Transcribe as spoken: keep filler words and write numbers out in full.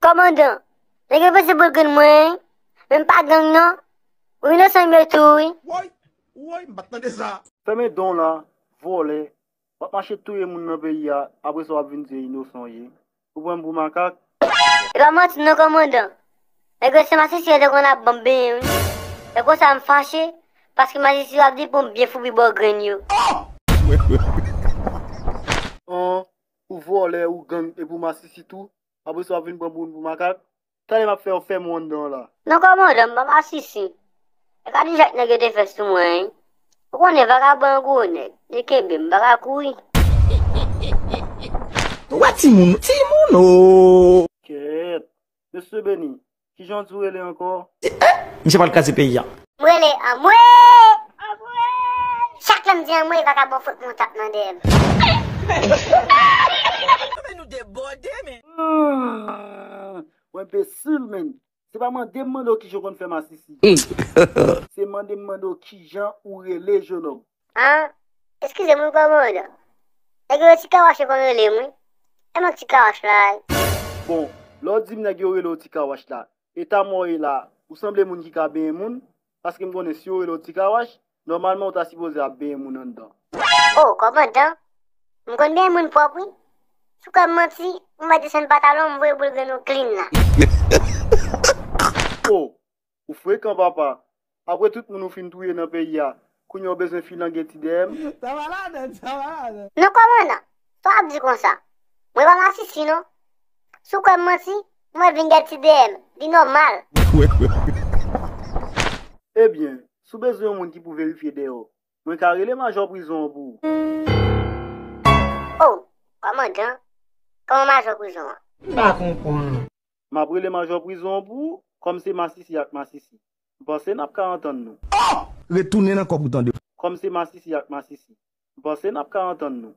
Kòmandan, nèg yo panse boul grenn mwen, men m pa gang non. Ou inosan yo tou wi. Woy, woy, m pa t tande sa. Fèmen don la, vòlè. W ap mache touye moun nan peyi a, apre sa w ap vin di inosan w ye. Ou pran m pou makak? E pa manti non kòmandan. Nèg yo se masisi yo te konn ap ban m benyen wi. E konsa m fache, paske masisi yo ap di pou m byen foubi bò grenn yo. An, ou vòlè, ou gang, epi w masisi tou. Apre sa w ap vin pran moun pou makak. Talè m ap fè w fèmen w anndan w la. Non kòmandan, m pa masisi. E kadejak nèg yo te fè sou mwen wi. Ou konnen vagabon an gwo nèg, li kenbe m, m pa ka kouri. Ou wè timoun, timoun o. Kèt. Mesye Beni, kijan w di w rele ankò? Misye pral kraze peyi a. M rele Anmwe! Chak lè m di Anmwe, vagabon fout mwen tap nan dèyè m. Men nou debòde, men. Ah, w enbesil, men. Se pa mande m mande w kijan w konn fè masisi. Se mande m mande w kijan ou rele, jenòm. An, eskize m wi kòmandan. Nèg yo Ti Kawach yo konn rele m wi. E mank Ti Kawach la wi. Bon, lè w di m nèg yo rele w Ti Kawach la, eta mwen w ye la, ou sanble moun ki ka benyen moun, paske m konnen si yo rele w Ti Kawach, nòmalman ou ta sipoze ap benyen moun anndan. O, kòmandan, m konn benyen moun pwòp wi. Si w kwè m manti, ou mèt desann pantalon m, voye boul grenn ou klin la. O, ou frekan papa. Apre tout moun ou fin touye nan peyi a, kounye a w bezwen filange ti dèyè m? Sa va ladan, sa va ladan. Non kòmandan, sa w ap di konsa? Mwen pa masisi non. Si w kwè m manti, mwen vin dèyè ti dèyè m, li nòmal. Ebyen, si w bezwen yon moun ki pou verifye dèyè w, mwen ka rele majò prizon an pou ou. O, kòmandan, kòman majò prizon an? M pa konprann. M ap rele majò prizon an pou ou, kòm se masisi ak masisi. M panse n ap ka antann nou. Retounen nan kòb ou tande. Kòm se masisi ak masisi. M panse n ap ka antann nou.